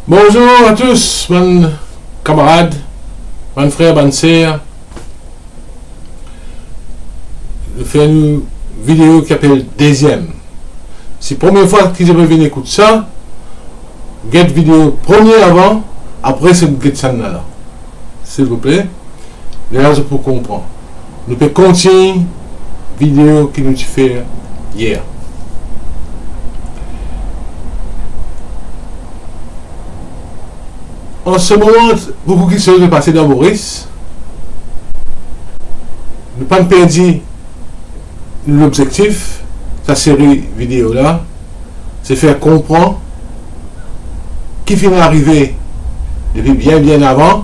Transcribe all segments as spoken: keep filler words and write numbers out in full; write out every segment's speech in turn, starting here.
Bonzour a tous, bann kamarad, bann frer, bann ser. Nou fer nou video ki apel Deziem. Si premie fwa ki zot pe vinn ekout sa, get video premie avan, apre zot get sannla la. Silvouple. Lerla zot pou konpran. Nou pe kontign video ki nou ti fer yer. An se moman, boukou kiksoz pe pase dan Moris. Nou pa'nn perdi nou lobzektif, sa seri video la, se fer konpran ki finn arive depi bien, bien avan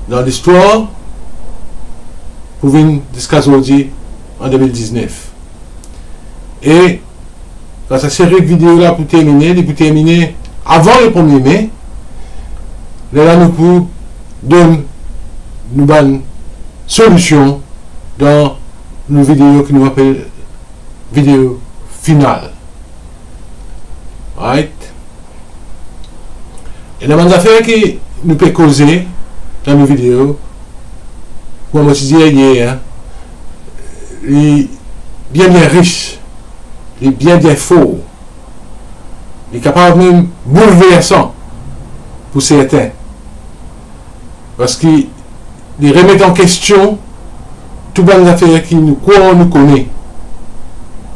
dan listwar pou vinn ziska zordi an de mil diznef. E kan sa seri video la pou termine, li pou termine avan le premie me, lerla nou pou donn nou bann solision dan nou video ki nou apel video final. Right? Ena bann zafer ki nou pe koze dan nou video, kouma mo ti dir yer, li bien, bien ris, li bien, bien for, li kapav mem boulversan pou serten. Parski li remet an kestion tou bann zafer ki nou krwar nou kone.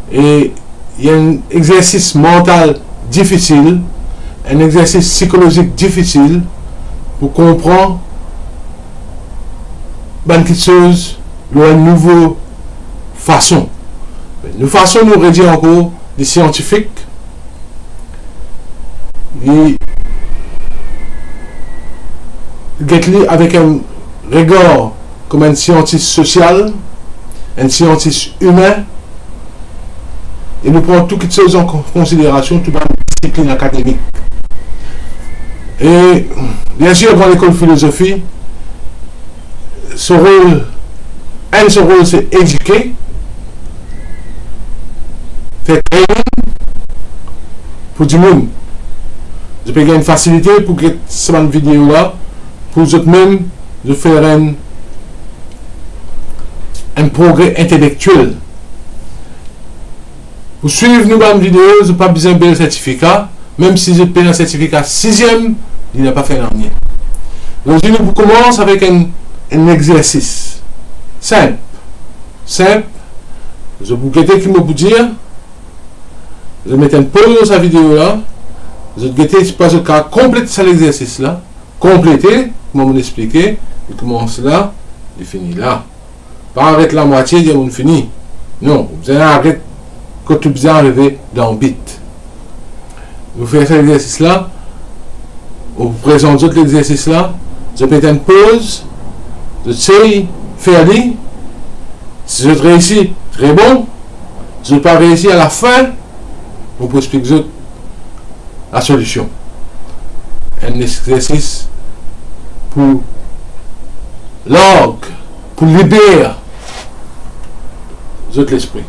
E li enn exersis mantal difisil, enn exersis sikolozik difisil pou konpran bann kiksoz lor enn nouvo fason. Nou fason, nou redir ankor, li siantifik, li get li avek enn regar kouma enn siantis sosial, enn siantis imin, e nou pran tou kiksoz an kon-, konsiderasion, tou bann disiplin akademik. E, biensir, gran lekol filozofi, so rol, enn so rol, se edike, fer training pou dimoun. Zot pe gagn fasilite pou get sa bann video la, pou zot mem, zot fer enn, enn progre intelektiel. Pou swiv nou bann video, zot pa bizin bel sertifika, mem si zot pena sertifika siziem, li napa fer nanye. Zordi nou pou koumans avek enn, enn exersis sinp. Sinp. Zot pou gete ki mo pou dir. Zot met enn poz lor sa video la. Zot gete si pa zot kapav konplet sa lexersis la. Konplete, kouma mo explike, li koumans la, li fini la. Pa aret lamwatie, dir mo fini. Non, ou bizin aret kot ou bizin arive dan bit. Nou fer sa lexersis la, ou prezant zot lexersis la, zot met enn poz, zot sey fer li. Si zot reisi, tre bon. Si zot pa reisi, alafin, mo pou explik zot lasolision. Enn exersis pou larg, pou liber zot lespri.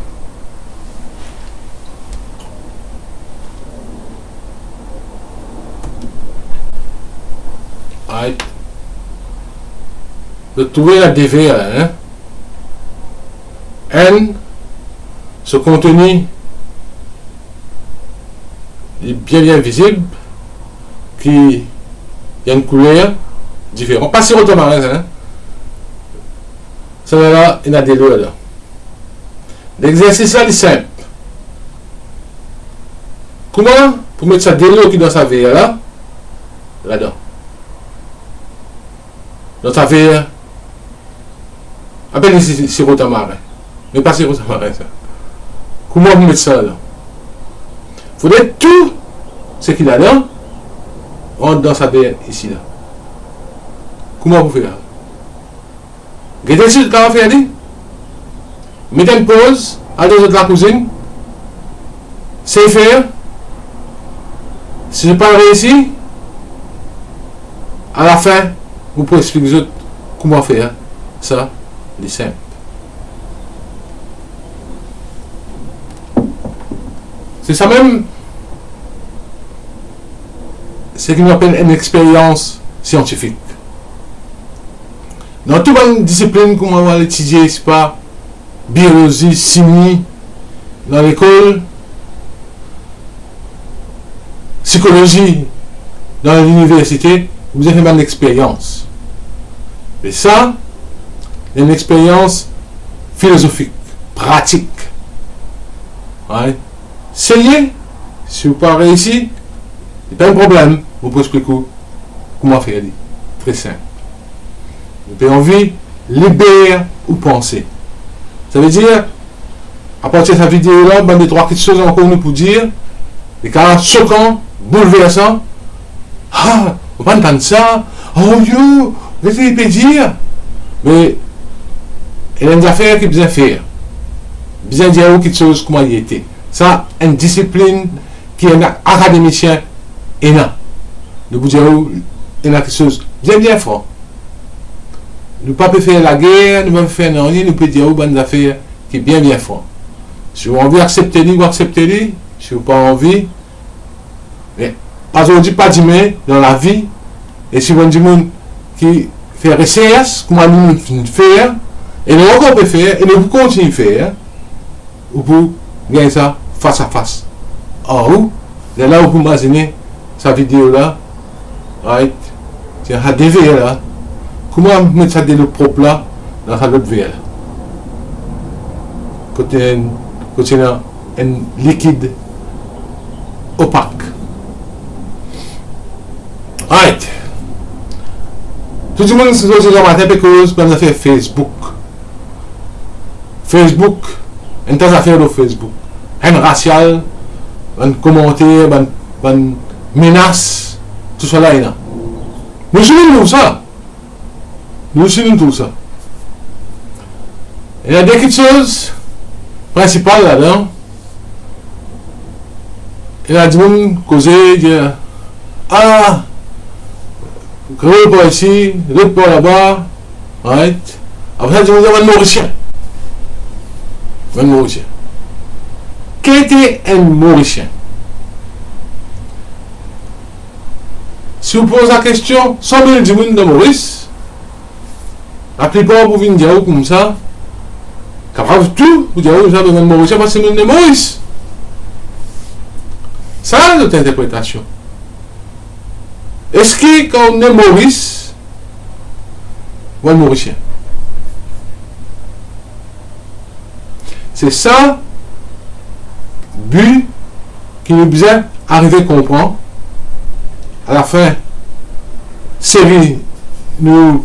Right. Zot trouve la de ver la, hein? Enn, so konteni li bien, bien vizib, ki ena enn kouler diferan. Pa siro tamarin, hein? Sa la, ena delo ladan. Lexersis la, li sinp. Kouma pou met sa delo ki dan sa ver la, ladan? Dan sa ver, apel li si-, siro tamarin. Me pa siro tamarin sa. Kouma pou met sa ladan? Fode tou seki ladan rant dan sa ver isi la. Kouma pou fer la? Gete si zot kapav fer li. Met enn poz, al dan zot lakouzinn, sey fer. Si zot pa reisi, alafin, mo pou explik zot kouma fer sa, li sinp. Se sa mem, seki nou apel enn experyans siantifik. Dan tou bann disiplin kouma ou al etidie, sepa biolozi, simi dan lekol, psikolozi dan liniversite, ou bizin fer bann experyans. Me sa, enn experyans filozofik, pratik. Right? Seye, si ou pa reisi, li pa enn problem, mo pou explik ou kouma fer li. Tre sinp. Mo pe anvi liber ou panse. Savedir, apartir sa video la, bann de trwa kiksoz ankor nou pou dir, li kapav sokan, boulversan. Ah, ou pa tann sa? Oh yo, get li pe dir. Me ena enn zafer ki bizin fer. Bizin dir ou kiksoz kouma li ete. Sa, enn disiplin ki enn akademisien ena. Nou pou dir ou, ena kiksoz bien, bien fran. Nou pa pe fer lager, nou pa pe fer nanye, nou pe dir ou bann zafer ki bien, bien fran. Si ou anvi aksepte li, ou aksepte li. Si ou pa anvi, me pa zordi, pa dime, dan lavi, e si bann dimoun ki fer resers, kouma nou, nou finn fer, e nou ankor pe fer, e nou pou kontign fer, ou pou gagn sa fas a fas ar ou, lerla ou pou mazine sa video la, right? Ti sa de ver la, kouma met sa delo prop la dan sa lot ver la? Kot, kot ena enn likid opak. Right. Tou dimoun, zordi gramatin pe koz bann zafer Facebook. Facebook, enn ta zafer lor Facebook. Haine rasial, bann komanter, bann, bann menas, tousala ena. Nou osi nou trouv sa. Nou osi nou trouv sa. Ena de kiksoz prinsipal ladan. Ena dimoun koze, dir, ah, kreol par isi, lot par laba, right? Apre sa, dimoun dir, bann Morisien. Bann Morisien. Ki ete enn Morisien? Si ou poz lakestion san mil dimoun dan Moris, laplipar pou vinn dir ou koumsa, kapav tou pou dir ou sa, bann Morisien, parski nou ne Moris. Sa, zot interpretasion. Eski kan ou ne Moris, ou enn Morisien? Se sa bi ki nou bizin arive konpran alafin seri nou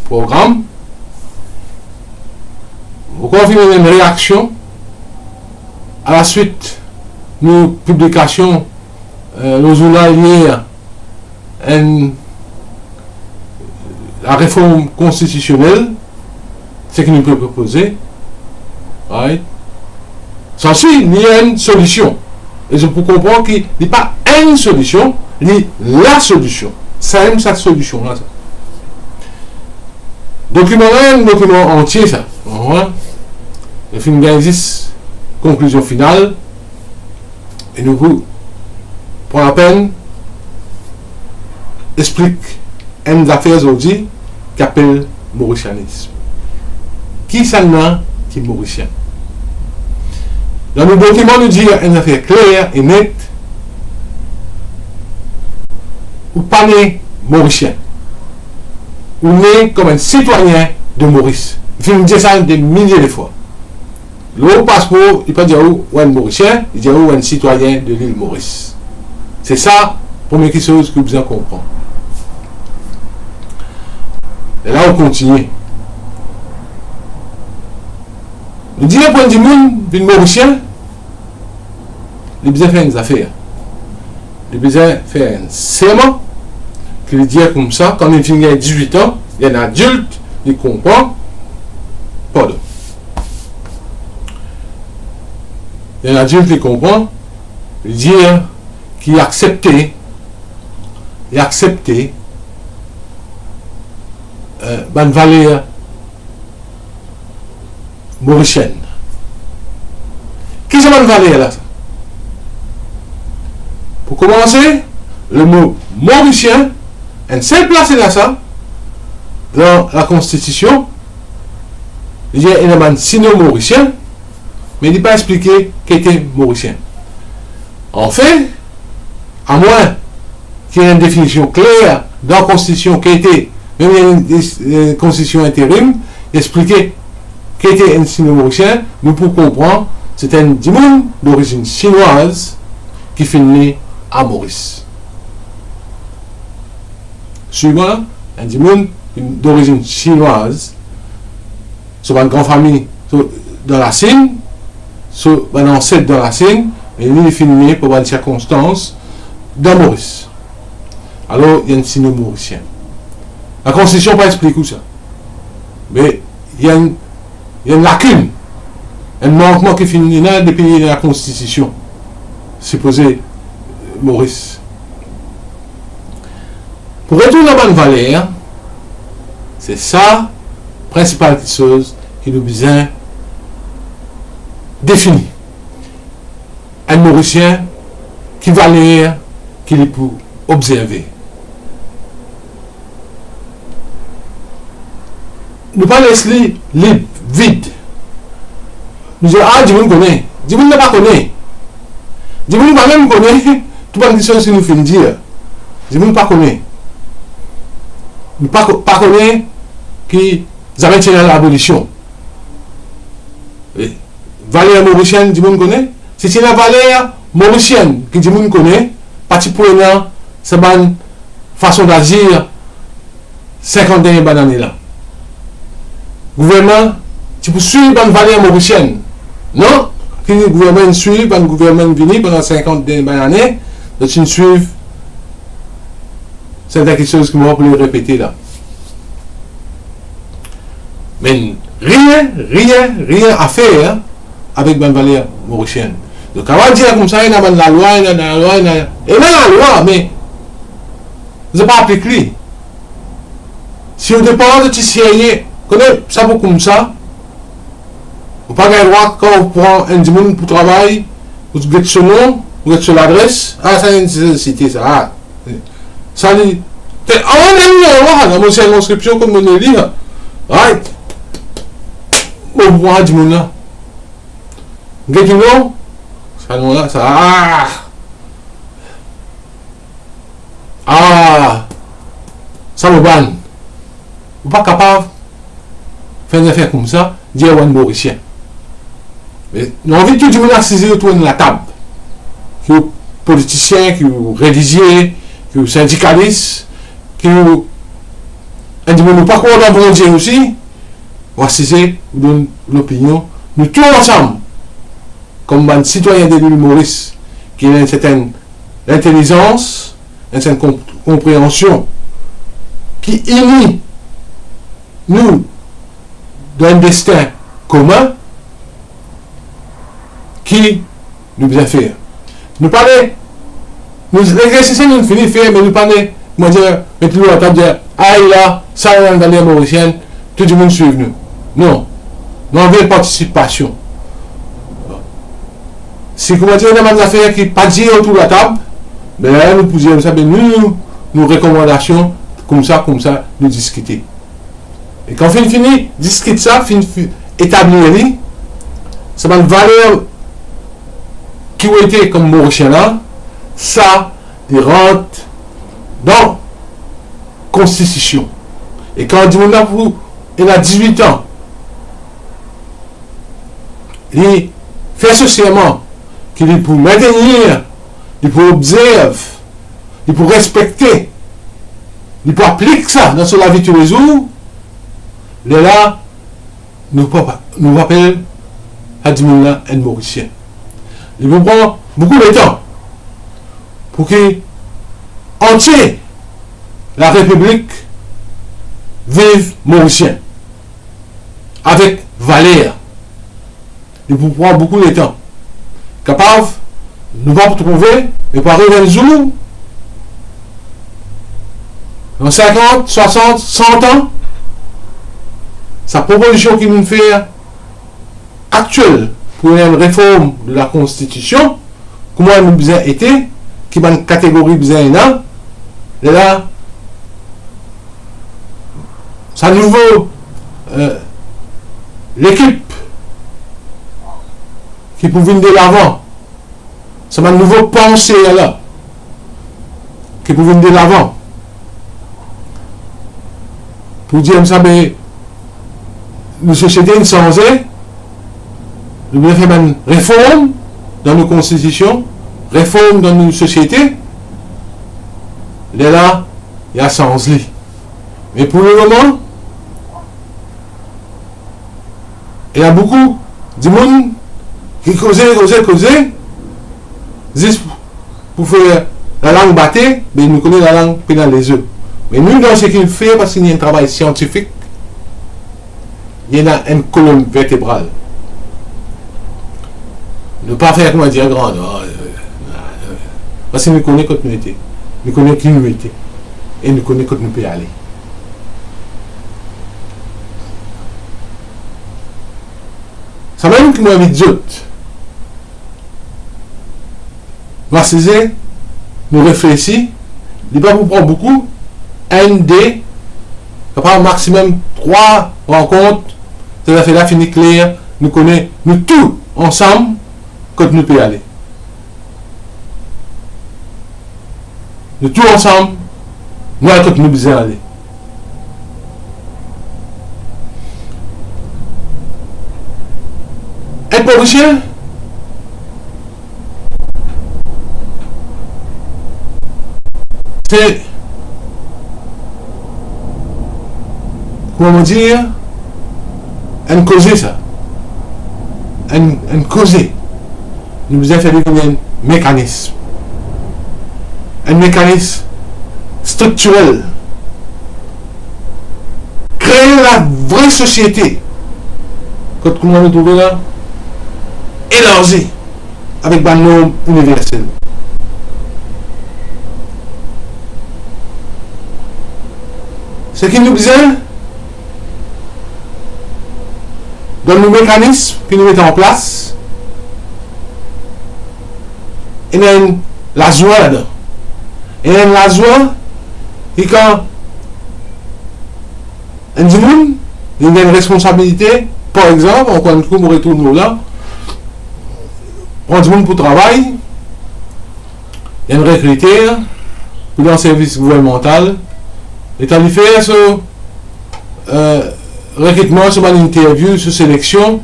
program. Ou konfirm enn reaksion alaswit nou piblikasion, eh, lor zournal yer, enn, lareform konstitisionel, seki nou pe propoze, right? Sa osi, li enn solision. E zot pou konpran ki li pa enn solision, li lasolision. Samem sa solision la, sa. Dokiman la, enn dokiman antie, sa. Ou konpran? Li finn gagn zis konklizion final. E nou pou pran lapenn explik enn zafer zordi ki apel morisianism. Kisannla ki Morisien? Dan nou dokiman, nou dir enn zafer kler e net, ou pa ne Morisien. Ou ne kom enn sitwayin de Moris. Finn dir sa de milie de fwa. Lor ou paspor, li pa dir ou, ou enn Morisien, li dir ou, ou enn sitwayin de lil Moris. Se sa, premie kiksoz ki ou bizin konpran. E la, ou kontigne. Nou dir pou enn dimoun vinn Morisien, li bizin fer enn zafer. Li bizin fer enn serman, ki li dir koumsa, kan li finn gagn dizwit an, li enn adilt, li konpran, pardon. Li enn adilt, li konpran, li dir ki li aksepte, li aksepte, eh, bann valer morisienn. Ki sa bann valer la, sa? Pou koumanse, Lemo Morisien, enn sel plas ena sa dan Lakonstitision, li dir ena bann Sino-Morisien, me li pa explike ki ete Morisien. Anfin, amwin ki ena enn definision kler dan Konstitision ki ete, mem enn, enn Konstitision interim, explike ki ete enn Sino-Morisien, nou pou konpran se enn dimoun dorizinn sinwaz ki finn ne a Moris. Swiv mwa la, enn dimoun dorizinn sinwaz, so bann gran fami so dan Lasinn, so bann anset dan Lasinn, me li, li finn ne par bann sirkonstans dan Moris. Alor, li enn Sino-Morisien. Lakonstitision pa explik ou sa. Me li enn, li enn lakin, enn mankman ki finn ena depi Lakonstitision, sipoze Moris. Pou retourn a bann valer, se sa prinsipal kiksoz ki nou bizin defini. Enn Morisien, ki valer ki li pou obzerve? Nou pa les li lib, vid. Nou dir, "Ah, dimoun kone." Dimoun la pa kone. Dimoun pa mem kone tou bann kiksoz ki nou finn dir. Dimoun pa kone. Nou pa ko-, pa kone ki zame ti ena labolision. E valer morisien, dimoun kone? Si ti ena valer morisien ki dimoun kone, pa ti pou ena sa bann fason dazir sinkant dernie bann ane la. Gouvernman ti pou swiv bann valer morisien. Non, ki gouvernman inn swiv, bann gouvernman inn vini pandan sinkant dernie bann ane, zot inn swiv sertin kiksoz ki mo pou le repete la. Me rien, rien, rien a fer avek bann valer morisien. Donk, kapav dir koumsa, ena bann lalwa, ena lalwa, ena, ena lalwa, me zot pa aplik li. Si odepar zot ti serye, kone sa pou koumsa, ou pa gagn drwa kan ou pran enn dimoun pou travay, ou get so nom, ou get so ladres, ah, sa enn site sa, ah. Sa li, te, ah, non, non, non, non, mo sirkonskripsion kot mo ne li, ah. Right. Mo pran dimoun la. Get li nom, sa nom la, sa, ah. Ah, sa mo bann. Ou pa kapav fer enn zafer koumsa, dir ou enn Morisien. Me nou anvi tou dimoun asize otour enn latab. Ki ou politisien, ki ou relizie, ki ou sindikalis, ki ou enn dimoun ou pa krwar dan Bondie osi, ou asize, ou donn lopinion. Nou tou ansam, kom bann sitwayin de lil Moris, ki ena enn sertin lintelizans, enn sertin konp-, konpreansion ki ini nou dan enn destin komin ki nou bizin fer. Nou pa le, nou, legzersis nou fini fer, me nou pa le, kouma dir, met li lor latab, dir, "Ay la, sa enn valer morisien, tou dimoun swiv nou." Non. Nou anvi partisipasion. Si, kouma dir, ena bann zafer ki pa dir otour latab, be, nou pou dir koumsa, be, nou, nou, nou rekomandasion, koumsa, koumsa, nou diskite. E kan finn fini diskit sa, finn fi-, etablir li, sa bann valer ki ou ete kom Morisien la, sa, li rant dan konstitision. E kan dimoun la pou ena dizwit an, li fer so serman ki li pou mintenir, li pou obzerv, li pou respekte, li pou aplik sa dan so lavi toulezour, lerla, nou pa, nou apel sa dimoun la enn Morisien. Li pou pran boukou letan pou ki antie Larepiblik viv Morisien avek valer. Li pou pran boukou letan. Kapav, nou pa pou trouve, me pou ariv enn zour, dan sinkant, swasant, san an, sa propozision ki nou fer aktiel pou enn reform de lakonstitision, kouma nou bizin ete, ki bann kategori bizin ena, lerla sa nouvo, eh, lekip ki pou vinn delavan, sa bann nouvo panse la ki pou vinn delavan, pou dir koumsa, be, nou sosiete inn sanze, nou bizin fer bann reform dan nou konstitision, reform dan nou sosiete, lerla, li a sanz li. Me pou lemoman, ena boukou dimoun ki koze, koze, koze, zis pou fer lalang bate, me nou kone lalang pena lezo. Me nou, dan seki nou fer, parski nou enn travay siantifik, li ena enn kolonn vertebral. Nou pa fer, kouma dir, gran, non, parski nou kone kot nou ete, nou kone ki nou ete, e nou kone kot nou pe ale. Samem ki mo invit zot, nou asize, nou reflesi, li pa pou pran boukou, enn, de, kapav maximum trwa rankont, sa zafer la fini kler, nou kone, nou tou ansam, kot nou pe ale. Nou tou ansam, nou al kot nou bizin ale. Enn polisie, se, kouma mo dir, enn koze sa. Enn, enn koze. Nou bizin fer li vinn enn mekanism. Enn mekanism striktirel. Kree la vre sosiete. Kot kouma nou trouve la, elarzi avek bann norm iniversel. Seki nou bizin, dan nou mekanism ki nou met an plas, ena enn lazwa ladan. Ena enn lazwa ki kan enn dimoun, li gagn responsabilite, par exanp, ankor enn kou, mo retourn lor la, pran dimoun pou travay, li enn rekriter, pou dan servis gouvernmantal, letan li fer so, eh, rekritman, so bann interview, so seleksion,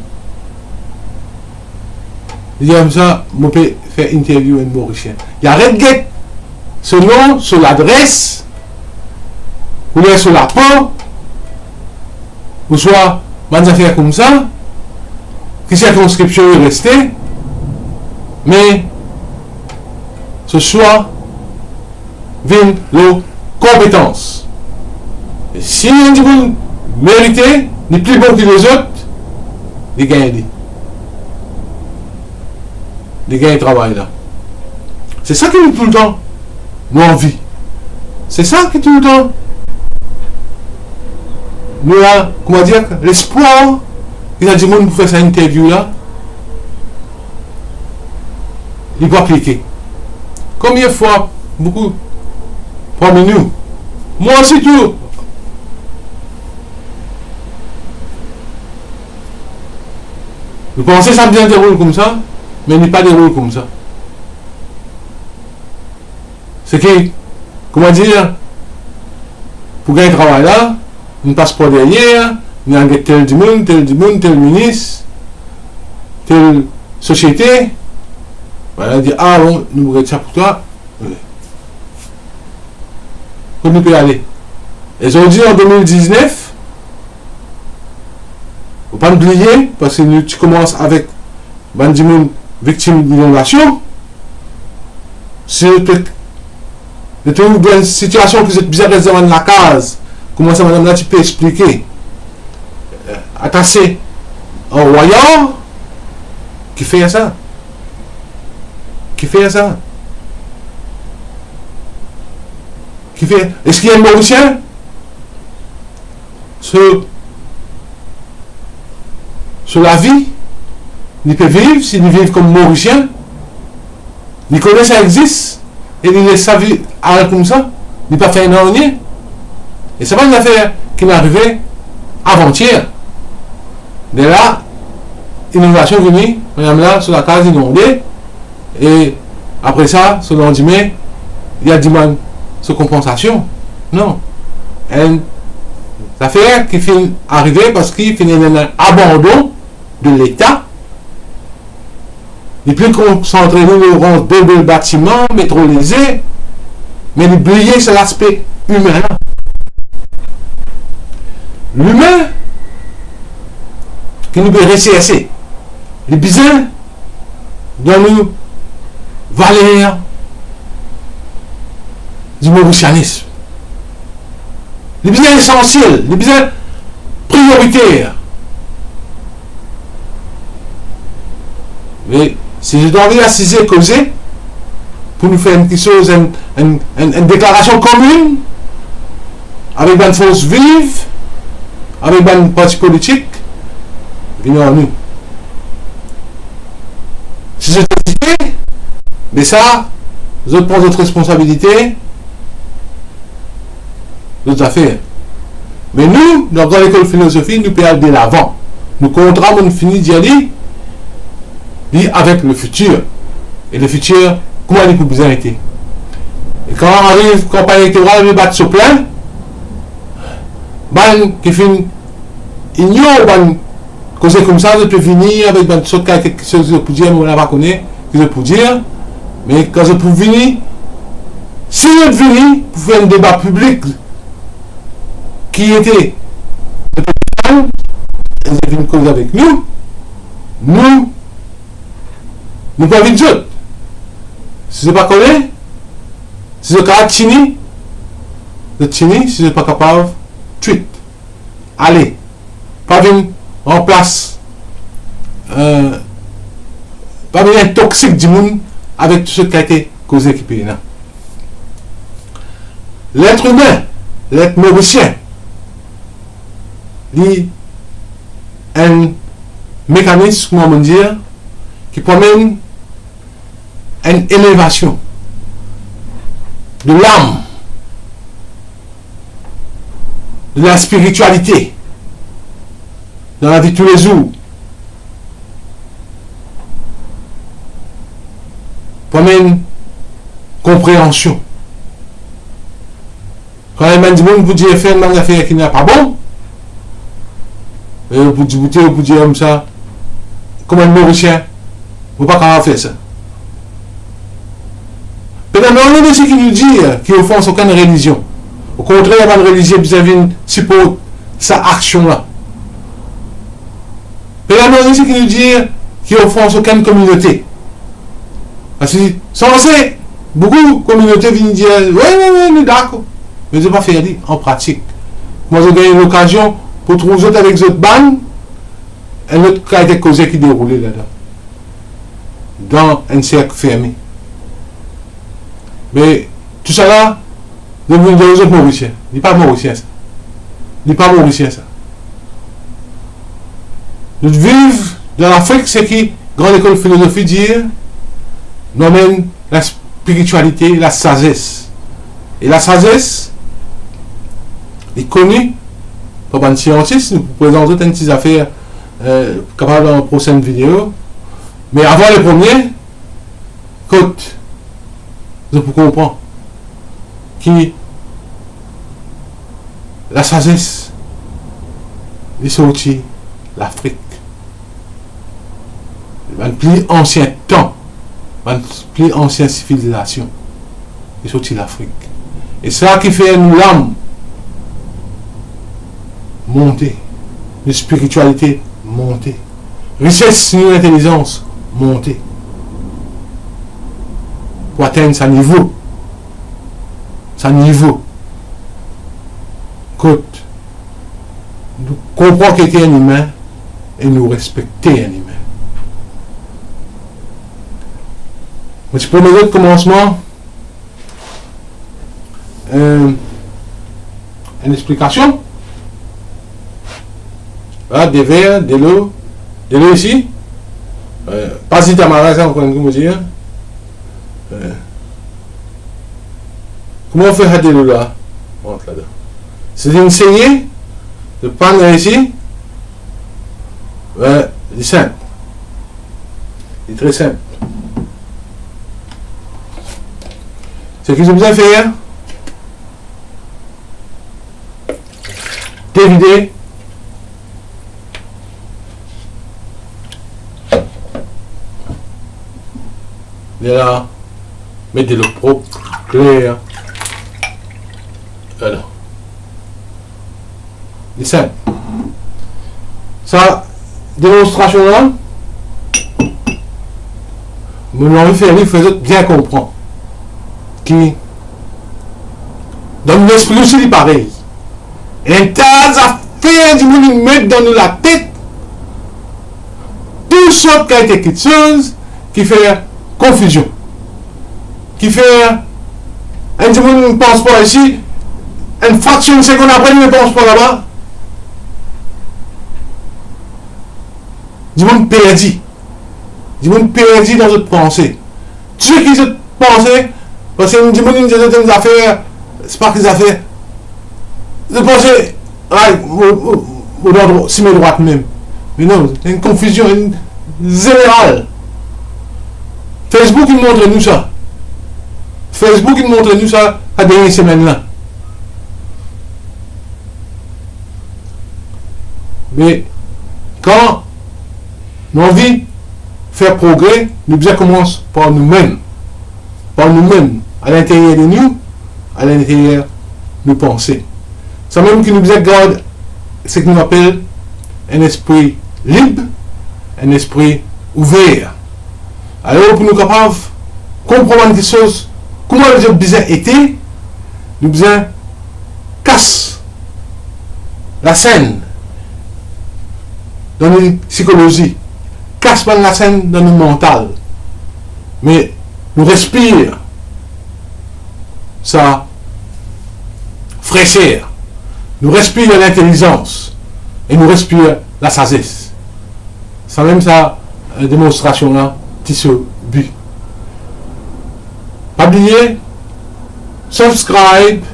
li dir koumsa, mo pe fer interview enn Morisien. Li aret get so nom, so ladres, kouler so lapo, ouswa bann zafer koumsa, ki sirkonskripsion li reste, me so swa vinn lor konpetans. E si enn dimoun merite, li pli bon ki lezot, li gagn li. Li gagn travay la. Se sa ki nou toultan nou anvi. Se sa ki toultan nou ena, kouma dir, lespwar ki sa dimoun pou fer sa interview la, li pou aplike. Konbien fwa, boukou parmi nou, mwa osi tou, nou panse sa bizin deroul koumsa, me li pa deroul koumsa. Seki, kouma dir, pou gagn travay la, nou pas par deryer, nou al get tel dimoun, tel dimoun, tel minis, tel sosiete, bann la dir, "Ah bon, nou pou get sa pou twa." Kot nou pe ale? E zordi, an de mil diznef, fo pa nou bliye, parski nou ti koumans avek bann dimoun viktim linondasion, si zot pe, zot trouv dan enn sitiasion ki zot bizin res dan bann lakaz, kouma sa madam la ti pe explike, eh, atase an wayar, kifer sa? Kifer sa? Kifer? Eski enn Morisien? So, so lavi, li pe viv, si li viv kom Morisien, li kone sa exis, e li les sa vi-, al koumsa, li pa fer nanye. E sa pa enn zafer ki finn arive avantier. De la, inondasion vini, madam la, so lakaz inonde, e apre sa, so landime, li al dimann so konpansasion. Non. Enn zafer ki finn arive parski finn ena enn abandon de Leta. Li pli konsantre li lor rans bel bel batiman, metro leze, me li bliye sa laspe imin la. Limin ki nou pe reserse, li bizin dan nou valer di morisianism. Li bizin esansiel, li bizin prioriter. Me si zot anvi asize koze pou nou fer enn kiksoz, enn, enn, enn, enn deklarasion komin avek bann Fors Viv, avek bann parti politik, vini ar nou. Si zot ezite, be sa, zot pran zot responsabilite, zot zafer. Me nou, dan Gran Lekol Filozofi, nou pe al delavan. Nou kontra, mo'nn fini dir li, li avek lefitir. E lefitir, kouma li pou bizin ete. E kan ariv kanpagn elektoral, li bat so plin, bann ki finn ignor bann koze koumsa, zot pe vini avek bann sort kalite kiksoz zot pou dir, mo la pa kone ki zot pou dir, me kan zot pou vini, si zot vini pou fer enn deba piblik ki ete, zot vinn koz avek nou, nou, nou pou invit zot. Si zot pa kone, si zot kapav tini, zot tini, si zot pa kapav, tweet. Ale, pa vinn ranplas, euh, pa vinn intoksik dimoun avek tou sort kalite koze ki pena. Let imin, let morisien, li enn mekanis, kouma mo dir, ki pou amenn enn elevasion de lam, de la spiritualité dans la vie de tous les jours, pou amenn konpreansion. Kan enn bann dimoun pou dir fer enn bann zafer ki napa bon, e ou pou diboute, ou pou dir koumsa, kouma enn Morisien, ou pa kapav fer sa. Pena nanye de seki nou dir ki ofans okenn relizion. Okontrer, bann relizie bizin vinn siport sa aksion la. Pena nanye de seki nou dir ki ofans okenn kominote. Parski sanse boukou kominote vinn dir, "Wi, wi, wi, nou dakor." Me zot pa fer li an pratik. Kouma zot gagn lokazion pou trouv zot avek zot bann, enn lot kalite koze ki deroule ladan, dan enn serk ferme. Me tousala, zot vinn dir zot Morisien. Li pa Morisien sa. Li pa Morisien sa. Nou viv dan Lafrik, seki Gran Lekol Filozofi dir, nou amenn laspiritialite, lasazes. E lasazes, li koni par bann siantis, nou pou prezant zot enn ti zafer, eh, kapav dan prosenn video. Me avan le premie, kot zot pou konpran ki lasazes, li sorti Lafrik. Bann pli ansien tan, bann pli ansien sivilizasion, li sorti Lafrik. E sa ki fer nou lam monte, nou spiritialite monte, rises nou lintelizans monte pou atenn sa nivo, sa nivo kot nou konpran ki ete enn imin e nou respekte enn imin. Mo ti promet zot komansman, eh, enn explikasion. La, de ver, delo, delo isi. Eh, pa zis tamara sa, ankor enn kou mo dir. Eh, Kouma fer sa delo la rant ladan? Si li inn seye, li pa'nn reysi, be, li sinp. Li tre sinp. Seki zot bizin fer, devide. Lerla, met delo prop, kler. Ala. Li sinp. Sa demonstrasion la, mo anvi fer li, fer zot bien konpran ki dan lespri osi li parey. Enn ta zafer dimoun inn met dan nou latet, tou sort kalite kiksoz ki fer konfizion, ki fer enn dimoun pans par isi, enn fraksion segonn apre, li pans par laba. Dimoun perdi. Dimoun perdi dan zot panse. Tou seki zot panse, parski enn dimoun inn dir zot enn zafer, se pa ki zafer. Zot panse, ay, mo, mo, mo dan dro-, simin drwat mem. Me non, enn konfizion, enn zeneral. Facebook inn montre nou sa. Facebook inn montre nou sa, sa dernie semenn la. Me kan nou anvi fer progre, nou bizin koumans par noumem. Par noumem, alinteryer de nou, alinteryer nou panse. Samem ki nou bizin gard seki nou apel enn lespri lib, enn lespri ouver. Alor, pou nou kapav konpran bann kiksoz kouma li bizin ete, nou bizin kas lasenn dan nou psikolozi, kas bann lasenn dan nou mantal. Me nou respir sa freser, nou respir lintelizans e nou respir lasazes. Samem sa, eh, demonstrasion la ti so bi. Pa bliye, subscribe,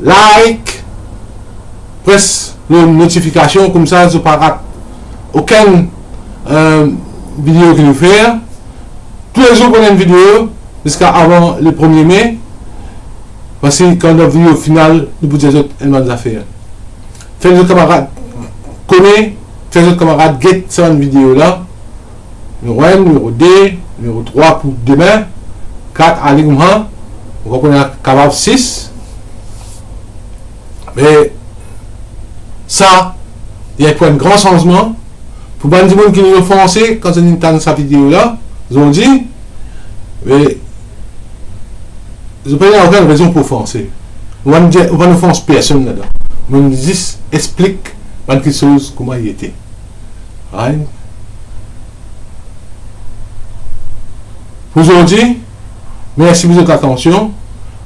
like, pres le notifikasion, koumsa zot pa rat okenn, eh, video ki nou fer. Toulezour pou enn video, ziska avan le premie me, parski kan dan video final, nou pou dir zot enn bann zafer. Fer zot kamarad kone, fer zot kamarad get sa bann video la. Nimero enn, nimero de, nimero trwa pou demin, kat, ale koumsa, nou va kone kapav sis. Me sa, li pou enn gran sanzman. Pou bann dimoun ki inn ofanse, kan zot inn tann sa video la, zot dir, me, zot pena okenn rezon pou ofanse. Ou pa'nn dir, ou pa'nn ofans personn ladan. Mo zis explik bann kiksoz kouma li ete. Right? Pou zordi, mersi pou zot atansion.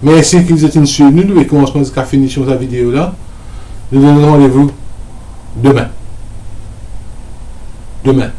Mersi ki zot inn swiv nou depi koumansman ziska finision sa video la. Nou donn randevou demin. Demin.